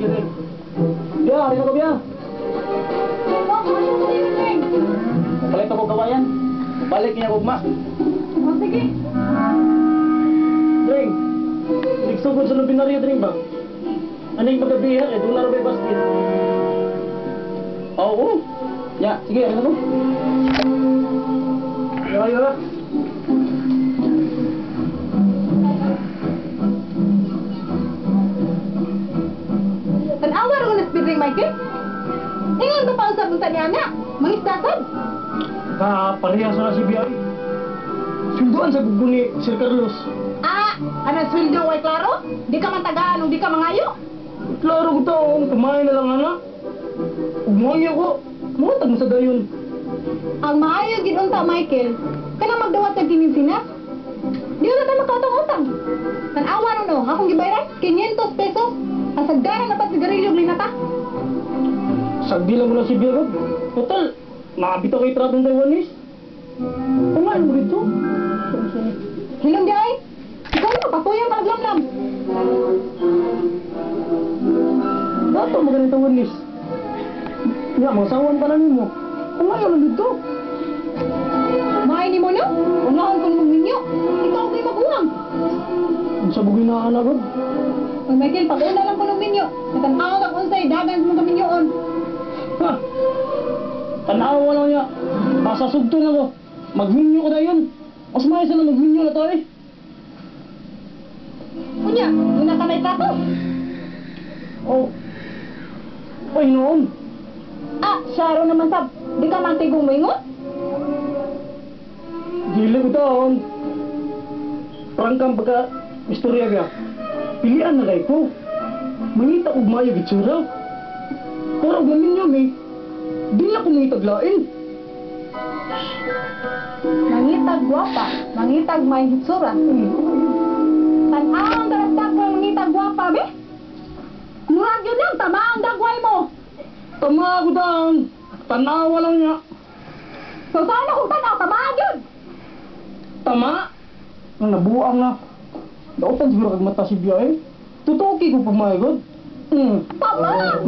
Sige, sige. Biya, rin ako, biya. Oh, ano ko din, Ling? Palit ako kawayan. Balik niya ugma. Oh, sige. Dring. Nagsugod sa lubinaryo, Dring ba? Ano yung pagkabihan? Eh, doon na rin basket. Oo. Ya, sige, ano ko? Yo, yo. Tanawa ro na speedring, Michael. Ingon ka pa usab unsa niya na. Mangisda sad. Ka, parehas na si Biya. Sweldoan sa gugo ni Sir Carlos. Ah, anang sweldo way klaro? Di ka man tagaan ug di ka mangayo. Klaro ko taon, kumain na lang ana. Ug mangyo ko, muhatag mo sa dayon. Ang maayo gid unta, Michael, kanang magdawat kag kininsinas. Di na ta makautang-utang. Tan-awa ro no, akong gibayran 500 pesos. Kasagaran na pa sigarilyo og linata. Sagdi lang mo na si Biya, gud. Total, maabit ako itratong Taiwanese. Kumain mo dito. Hilom di ay. Ikaw na patuyan ka naglamlam. Dato mo ganito Taiwanese. Ya, masawan pa namin mo. Kumain mo dito. Maay nimo no? Unahon ko nimong minyo. Ikaw kay maguwang. Sa bugin na anak, gud. Oy Michael, pag-una lang ko ng minyo. Natanaw kag unsay dagan sa mga minyoon. Ha? Tanawa lang niya. Basta sugto na ko. Magminyo ko dayon. Mas may na magminyo na to eh. Unya, una ka na itrato. Oh. Ay, noon. Ah, syaro naman sab. Di ka man tigong moingon? Dili ko taon. Prangkang pagka istorya ka. Pilian na kay ko. Mangita og maayo gitsura. Pero og maminyo mi, di na ko mangitag lain. Mangitag gwapa, mangitag may hitsura. Tan-awang karag dagway mangitag gwapa, be. Murag yun lang, tama ang dagway mo. Tama ako taon. Tanawa lang niya. So saan akong tanaw, tama yun. Tama. Ang nabuang na. Dautan siguro kag mata si Biya eh. Totoo kay ko pagmayagod. Tama yun.